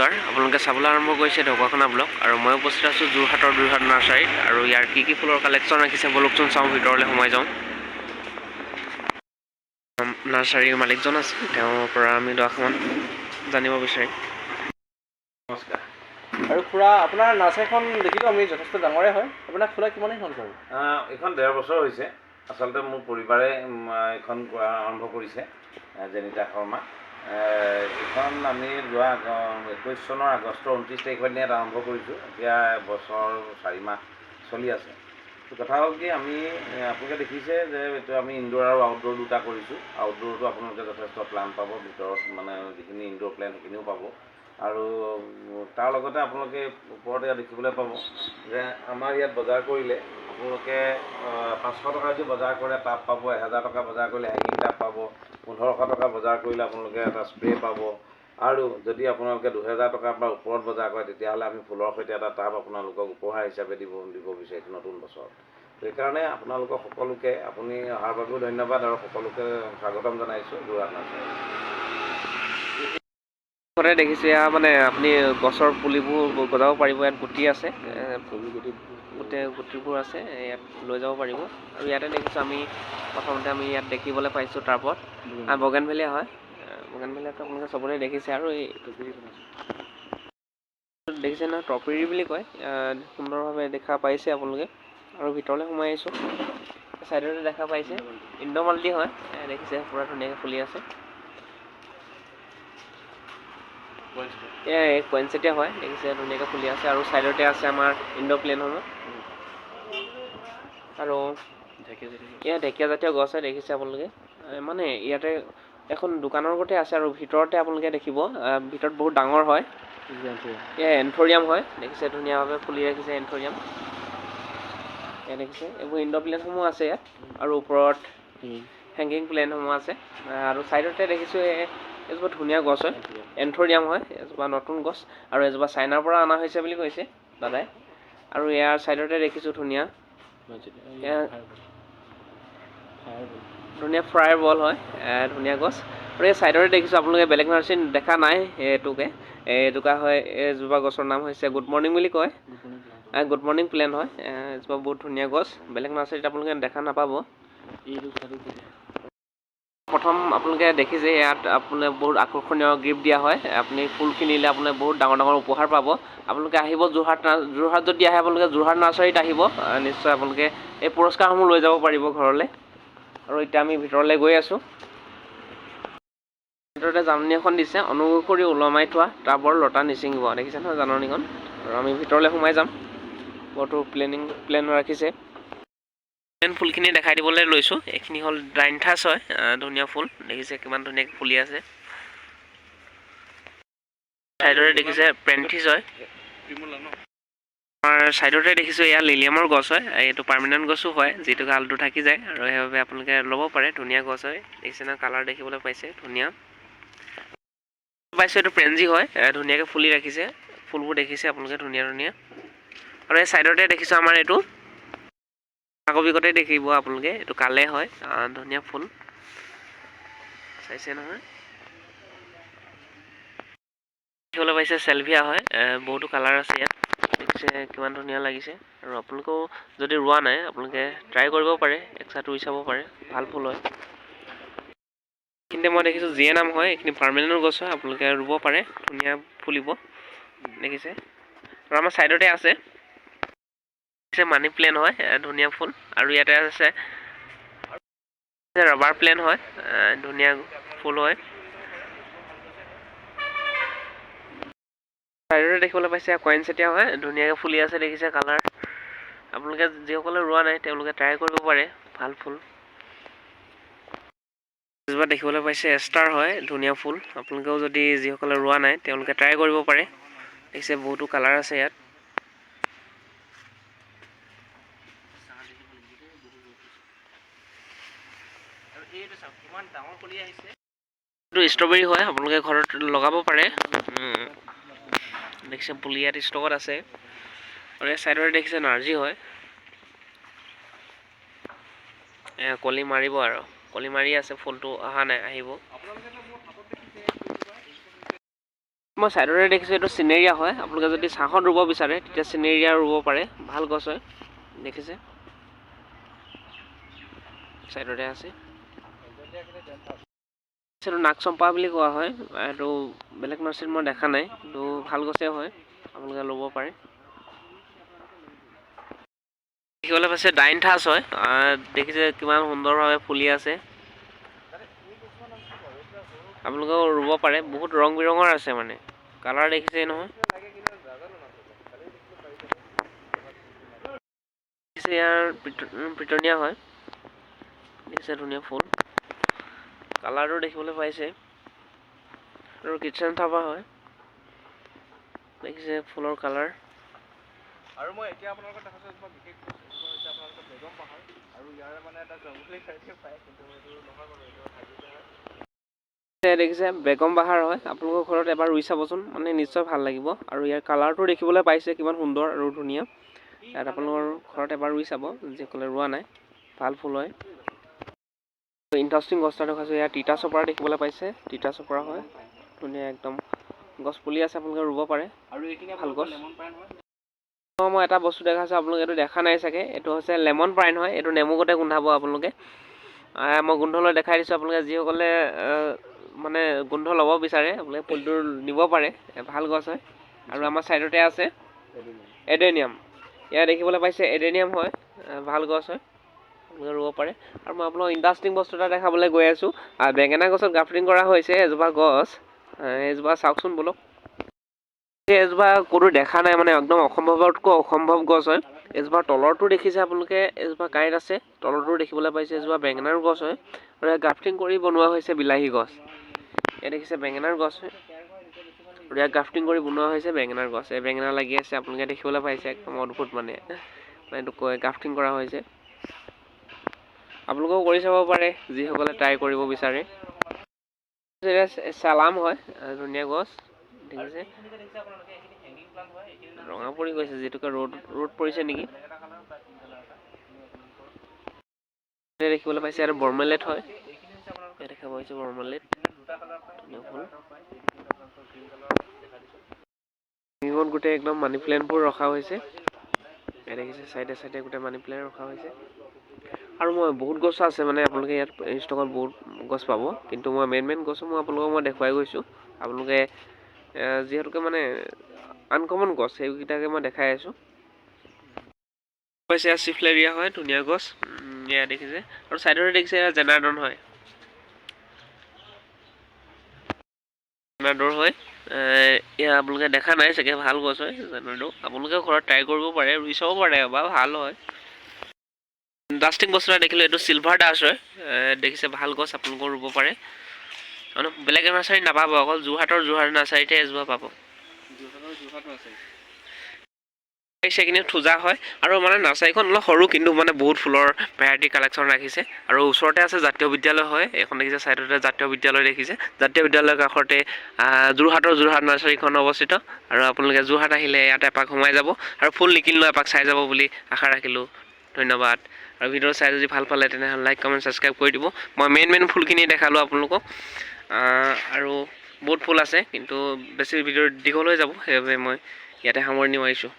নমস্কাৰ, আপোনালোকে চাবলৈ আৰম্ভ কৰিছে ঢকুৱাখনা ব্লগ আৰু মই উপস্থিত আছোঁ যোৰহাটৰ যোৰহাট নাৰ্চাৰীত। আৰু ইয়াৰ কি কি ফুলৰ কালেকশ্যন ৰাখিছে, ব'লকচোন চাওঁ, ভিতৰলৈ সোমাই যাওঁ। নাৰ্চাৰীৰ মালিকজন আছে, তেওঁৰ পৰা আমি দুআষাৰমান জানিব বিচাৰিম। নমস্কাৰ। আৰু খুৰা, আপোনাৰ নাৰ্চাৰীখন দেখিলোঁ আমি, যথেষ্ট ডাঙৰে হয়। আপোনাক খোলা কিমান দিন হ'ল বাৰু? এইখন 1.5 বছৰ হৈছে। আচলতে মোৰ পৰিবাৰে এইখন কৰা আৰম্ভ কৰিছে, জেনিতা শৰ্মা। এইখন আমি যোৱা 21 চনৰ আগষ্টৰ 29 তাৰিখৰ দিনা ইয়াত আৰম্ভ কৰিছোঁ। এতিয়া এবছৰ 4 মাহ চলি আছে। তো কথা হ'ল কি, আমি আপোনালোকে দেখিছে যে এইটো আমি ইনড'ৰ আৰু আউটড'ৰ দুটা কৰিছোঁ। আউটড'ৰটো আপোনালোকে যথেষ্ট প্লাণ্ট পাব, ভিতৰত মানে যিখিনি ইনড'ৰ প্লেণ্ট সেইখিনিও পাব। আৰু তাৰ লগতে আপোনালোকে ওপৰতে ইয়াত দেখিবলৈ পাব যে আমাৰ ইয়াত বজাৰ কৰিলে আপোনালোকে 500 টকা যদি বজাৰ কৰে টাব পাব, 1000 টকা বজাৰ কৰিলে হেঙিং টাব পাব, 1500 টকা বজাৰ কৰিলে আপোনালোকে এটা স্প্ৰে পাব আৰু যদি আপোনালোকে 2000 টকাৰ পৰা ওপৰত বজাৰ কৰে, তেতিয়াহ'লে আমি ফুলৰ সৈতে এটা টাব আপোনালোকক উপহাৰ হিচাপে দিব দিব বিচাৰিছোঁ নতুন বছৰত। সেইকাৰণে আপোনালোকক সকলোকে, আপুনি অহাৰ বাবেও ধন্যবাদ আৰু সকলোকে স্বাগতম জনাইছোঁ যোৰহাট নাৰ্চাৰী। লগতে দেখিছোঁ এয়া মানে আপুনি গছৰ পুলিবোৰ গজাব পাৰিব। ইয়াত গুটি আছে, গোটেই গুটিবোৰ আছে, ইয়াত লৈ যাব পাৰিব। আৰু ইয়াতে দেখিছোঁ আমি প্ৰথমতে আমি ইয়াত দেখিবলৈ পাইছোঁ টাবত বগেনভেলিয়া হয়। বগেনভেলিয়াটো আপোনালোকে চবতে দেখিছে। আৰু এই দেখিছে নহয়, টপিৰি বুলি কয়, সুন্দৰভাৱে দেখা পাইছে আপোনালোকে। আৰু ভিতৰলৈ সোমাই আহিছোঁ, ছাইডতে দেখা পাইছে ইন্দ্ৰমালতী হয়। দেখিছে, পূৰা ধুনীয়াকৈ ফুলি আছে। এয়া পইনচেটিয়া হয়, দেখিছে, ধুনীয়াকৈ ফুলি আছে। আৰু ছাইডতে আছে আমাৰ ইণ্ডো প্লেনসমূহ। আৰু এয়া ঢেকীয়া জাতীয় গছ হয়, দেখিছে আপোনালোকে। মানে ইয়াতে এখন দোকানৰ গতে আছে আৰু ভিতৰতে আপোনালোকে দেখিব, ভিতৰত বহুত ডাঙৰ হয়। এয়া এন্থৰিয়াম হয়, দেখিছে, ধুনীয়াভাৱে ফুলি ৰাখিছে এন্থৰিয়াম। এয়া দেখিছে, এইবোৰ ইণ্ডোৰ প্লেণ্টসমূহ আছে ইয়াত আৰু ওপৰত হেংগিং প্লেণ্টসমূহ আছে। আৰু ছাইডতে দেখিছোঁ এজোপা ধুনীয়া গছ হয়, এন্থৰিয়াম হয়, এজোপা নতুন গছ আৰু এজোপা চাইনাৰ পৰা অনা হৈছে বুলি কৈছে দাদাই। আৰু ইয়াৰ ছাইডতে দেখিছোঁ ধুনীয়া এয়া ধুনীয়া ফায়াৰ বল হয়, ধুনীয়া গছ। আৰু এই ছাইডতে দেখিছোঁ, আপোনালোকে বেলেগ নাৰ্চাৰীত দেখা নাই এইটোকে, এইটোকা হয়। এইজোপা গছৰ নাম হৈছে গুড মৰ্ণিং বুলি কয়, গুড মৰ্ণিং প্লেণ্ট হয়। এজোপা বহুত ধুনীয়া গছ, বেলেগ নাৰ্চাৰীত আপোনালোকে দেখা নাপাব। প্ৰথম আপোনালোকে দেখিছে, ইয়াত আপোনালোকে বহুত আকৰ্ষণীয় গিফ্ট দিয়া হয়। আপুনি ফুল কিনিলে আপোনালোকে বহুত ডাঙৰ ডাঙৰ উপহাৰ পাব। আপোনালোকে আহিব যোৰহাট, যোৰহাট যদি আহে আপোনালোকে যোৰহাট নাৰ্চাৰীত আহিব, নিশ্চয় আপোনালোকে এই পুৰস্কাৰসমূহ লৈ যাব পাৰিব ঘৰলৈ। আৰু এতিয়া আমি ভিতৰলৈ গৈ আছোঁ। ভিতৰতে জাননী এখন দিছে, অনুগ্ৰহ কৰি ওলমাই থোৱা টাবৰ লতা নিছিঙিব। দেখিছে নহয় জাননীখন? আৰু আমি ভিতৰলৈ সোমাই যাম। বহুতো প্লেন ৰাখিছে। মেইন ফুলখিনি দেখাই দিবলৈ লৈছোঁ। এইখিনি হ'ল ডাইনথাছ হয়, ধুনীয়া ফুল, দেখিছে কিমান ধুনীয়াকৈ ফুলি আছে। ছাইডতে দেখিছে পেণ্ঠিছ হয়। আমাৰ ছাইডতে দেখিছোঁ এয়া লিলিয়ামৰ গছ হয়। এইটো পাৰ্মানেণ্ট গছো হয়, যিটো হালটো থাকি যায় আৰু সেইবাবে আপোনালোকে ল'ব পাৰে। ধুনীয়া গছ হয়, দেখিছে নহয়, কালাৰ দেখিবলৈ পাইছে ধুনীয়া পাইছোঁ। এইটো পেঞ্জি হয়, ধুনীয়াকৈ ফুলি ৰাখিছে। ফুলবোৰ দেখিছে আপোনালোকে, ধুনীয়া ধুনীয়া। আৰু এই ছাইডতে দেখিছোঁ আমাৰ এইটো কবিকতে দেখিব আপোনালোকে, এইটো কালে হয়, ধুনীয়া ফুল, চাইছে নহয়। দেখিবলৈ পাইছে চেলভিয়া হয়, বহুতো কালাৰ আছে ইয়াত, দেখিছে কিমান ধুনীয়া লাগিছে। আৰু আপোনালোকেও যদি ৰোৱা নাই, আপোনালোকে ট্ৰাই কৰিব পাৰে, এক ৰুই চাব পাৰে, ভাল ফুল হয়। এইখিনিতে মই দেখিছোঁ জিয়ে নাম হয়, এইখিনি পাৰ্মানেণ্ট গছ হয়, আপোনালোকে ৰুব পাৰে, ধুনীয়া ফুলিব, দেখিছে। আৰু আমাৰ ছাইডতে আছে মানি প্লেণ্ট হয়, ধুনীয়া ফুল। আৰু ইয়াতে আছে ৰাবাৰ প্লেণ্ট হয়, ধুনীয়া ফুল হয়। ছাইডতে দেখিবলৈ পাইছে কইনচেটিয়া হয়, ধুনীয়াকৈ ফুলি আছে, দেখিছে কালাৰ। আপোনালোকে যিসকলে ৰোৱা নাই, তেওঁলোকে ট্ৰাই কৰিব পাৰে, ভাল ফুল। এজোপা দেখিবলৈ পাইছে এষ্টাৰ হয়, ধুনীয়া ফুল। আপোনালোকেও যদি যিসকলে ৰোৱা নাই, তেওঁলোকে ট্ৰাই কৰিব পাৰে। দেখিছে, বহুতো কালাৰ আছে ইয়াত। এইটো ষ্ট্ৰবেৰী হয়, আপোনালোকে ঘৰত লগাব পাৰে। দেখিছে, পুলি ইয়াত ষ্টকত আছে। আৰু এই ছাইডতে দেখিছে নাৰ্জী হয়, কলি মাৰিব আৰু কলি মাৰি আছে, ফুলটো অহা নাই, আহিব। মই ছাইডতে দেখিছোঁ, এইটো চিনেৰিয়া হয়। আপোনালোকে যদি ছাঁহত ৰুব বিচাৰে, তেতিয়া চিনেৰিয়া ৰুব পাৰে। ভাল গছ হয়। দেখিছে, ছাইডতে আছে। এইটো নাগচম্পা বুলি কোৱা হয়। এইটো বেলেগ নাৰ্চাৰীত মই দেখা নাই, কিন্তু ভাল গছে হয়, আপোনালোকে ল'ব পাৰে। দেখিবলৈ পাইছে, ডাইনথাছ হয়। দেখিছে, কিমান সুন্দৰভাৱে ফুলি আছে। আপোনালোকেও ৰুব পাৰে। বহুত ৰং বিৰঙৰ আছে, মানে কালাৰ দেখিছে নহয়। দেখিছে, ইয়াৰ পিটনীয়া হয়। দেখিছে, ধুনীয়া ফুল, কালাৰটো দেখিবলৈ পাইছে। আৰু কিটচেন থাবা হয়। দেখিছে ফুলৰ কালাৰ। আৰু মই এতিয়া আপোনালোকক দেখাইছোঁ এজোপা বিশেষ গছ। এজোপা হৈছে আপোনালোকৰ বেগম বাহাৰ আৰু ইয়াৰে মানে এটা জংঘলী ঠাইতে পায়, কিন্তু এইটো নহয় বাৰু, এইটো হাইব্ৰীডে হয়। দেখিছে, বেগম বাহাৰ হয়। আপোনালোকৰ ঘৰত এবাৰ ৰুই চাবচোন, মানে নিশ্চয় ভাল লাগিব। আৰু ইয়াৰ কালাৰটো দেখিবলৈ পাইছে, কিমান সুন্দৰ আৰু ধুনীয়া। ইয়াত আপোনালোকৰ ঘৰত এবাৰ ৰুই চাব, যিসকলে ৰোৱা নাই। ভাল ফুল হয়। ইণ্টাৰেষ্টিং গছ এটা দেখাইছোঁ। ইয়াত তিতা চপৰা দেখিবলৈ পাইছে। তিতা চপৰা হয়, ধুনীয়া একদম গছ পুলি আছে, আপোনালোকে ৰুব পাৰে। আৰু এইখিনি ভাল গছ। লেমন পাইন হয়। মই এটা বস্তু দেখাইছোঁ, আপোনালোকে এইটো দেখা নাই চাগে। এইটো হৈছে লেমন পাইন হয়। এইটো নেমু গতে গোন্ধাব। আপোনালোকে মই গোন্ধ লৈ দেখাই দিছোঁ। আপোনালোকে যিসকলে মানে গোন্ধ ল'ব বিচাৰে, আপোনালোকে পুলিটো নিব পাৰে। ভাল গছ হয়। আৰু আমাৰ ছাইডতে আছে এডেনিয়াম। ইয়াত দেখিবলৈ পাইছে, এডেনিয়াম হয়। ভাল গছ হয়, আপোনালোকে ৰুব পাৰে। আৰু মই আপোনালোকক ইণ্টাৰেষ্টিং বস্তু এটা দেখাবলৈ গৈ আছোঁ। বেঙেনা গছত গ্ৰাফটিং কৰা হৈছে এজোপা গছ। এজোপা চাওকচোন ব'লক। এজোপা ক'তো দেখা নাই, মানে একদম অসম্ভৱতকৈ অসম্ভৱ গছ হয়। এজোপা তলৰটো দেখিছে আপোনালোকে, এজোপা কাঁইট আছে। তলৰটো দেখিবলৈ পাইছে, এজোপা বেঙেনাৰ গছ হয় আৰু ইয়াত গ্ৰাফটিং কৰি বনোৱা হৈছে বিলাহী গছ। ইয়াত দেখিছে, বেঙেনাৰ গছ হয় আৰু ইয়াত গ্ৰাফটিং কৰি বনোৱা হৈছে বেঙেনাৰ গছ। এই বেঙেনা লাগি আছে, আপোনালোকে দেখিবলৈ পাইছে। একদম অদ্ভুত, মানে মানে এইটো কয় গ্ৰাফটিং কৰা হৈছে। আপোনালোকেও কৰি চাব পাৰে, যিসকলে ট্ৰাই কৰিব বিচাৰে। এতিয়া চালাম হয়, ধুনীয়া গছ। দেখিছে, ৰঙা পৰি গৈছে, যিহেতুকে ৰ'দ ৰ'দ পৰিছে নেকি। দেখিবলৈ পাইছে, আৰু বৰ্মেলেট হয়। ইয়াত দেখা পাইছে, বৰ্মেলেট, ধুনীয়া ফুল। ডিঙত গোটেই একদম মানি প্লেণ্টবোৰ ৰখা হৈছে। ইয়াত দেখিছে, চাইডে চাইডে গোটেই মানি প্লেণ্ট ৰখা হৈছে। আৰু মই বহুত গছ আছে, মানে আপোনালোকে ইয়াত ষ্টকত বহুত গছ পাব, কিন্তু মই মেইন মেইন গছো মই আপোনালোকক মই দেখুৱাই গৈছোঁ। আপোনালোকে যিহেতুকে মানে আনকমন গছ, সেইকেইটাকে মই দেখাই আছোঁ। পাইছে, ইয়াত চিফলেৰিয়া হয়, ধুনীয়া গছ। এয়া দেখিছে। আৰু চাইডতে দেখিছে, এয়া জেনাৰ্দন হয়, জেনাৰ্দৰ হয়। এয়া আপোনালোকে দেখা নাই চাগে। ভাল গছ হয় জেনাৰ্দো। আপোনালোকে ঘৰত ট্ৰাই কৰিব পাৰে, ৰুই চাব পাৰে এবাৰ, ভাল হয়। ইণ্টাৰেষ্টিং বস্তু এটা দেখিলোঁ। এইটো চিলভাৰ ডাষ্ট হয়। দেখিছে, ভাল গছ, আপোনালোকেও ৰুব পাৰে। মানে বেলেগ নাৰ্চাৰীত নাপাব, অকল যোৰহাটৰ যোৰহাট নাৰ্চাৰীতে এজোপা পাব। যোৰহাটৰ যোৰহাট নাৰ্চাৰী। সেইখিনি থোজা হয়। আৰু মানে নাৰ্চাৰীখন অলপ সৰু, কিন্তু মানে বহুত ফুলৰ ভেৰাইটি কালেকশ্যন ৰাখিছে। আৰু ওচৰতে আছে জাতীয় বিদ্যালয় হয় এইখন। দেখিছে, ছাইডতে জাতীয় বিদ্যালয় দেখিছে। জাতীয় বিদ্যালয়ৰ কাষতে যোৰহাটৰ যোৰহাট নাৰ্চাৰীখন অৱস্থিত। আৰু আপোনালোকে যোৰহাট আহিলে ইয়াত এপাক সোমাই যাব আৰু ফুল নিকিনিলেও এপাক চাই যাব বুলি আশা ৰাখিলোঁ। ধন্যবাদ। আৰু ভিডিঅ' চাই যদি ভাল পালে, তেনেহ'লে লাইক, কমেণ্ট, ছাবস্ক্ৰাইব কৰি দিব। মই মেইন মেইন ফুলখিনি দেখালোঁ আপোনালোকক। আৰু বহুত ফুল আছে, কিন্তু বেছি ভিডিঅ' দীঘল হৈ যাব, সেইবাবে মই ইয়াতে সামৰণি মাৰিছোঁ।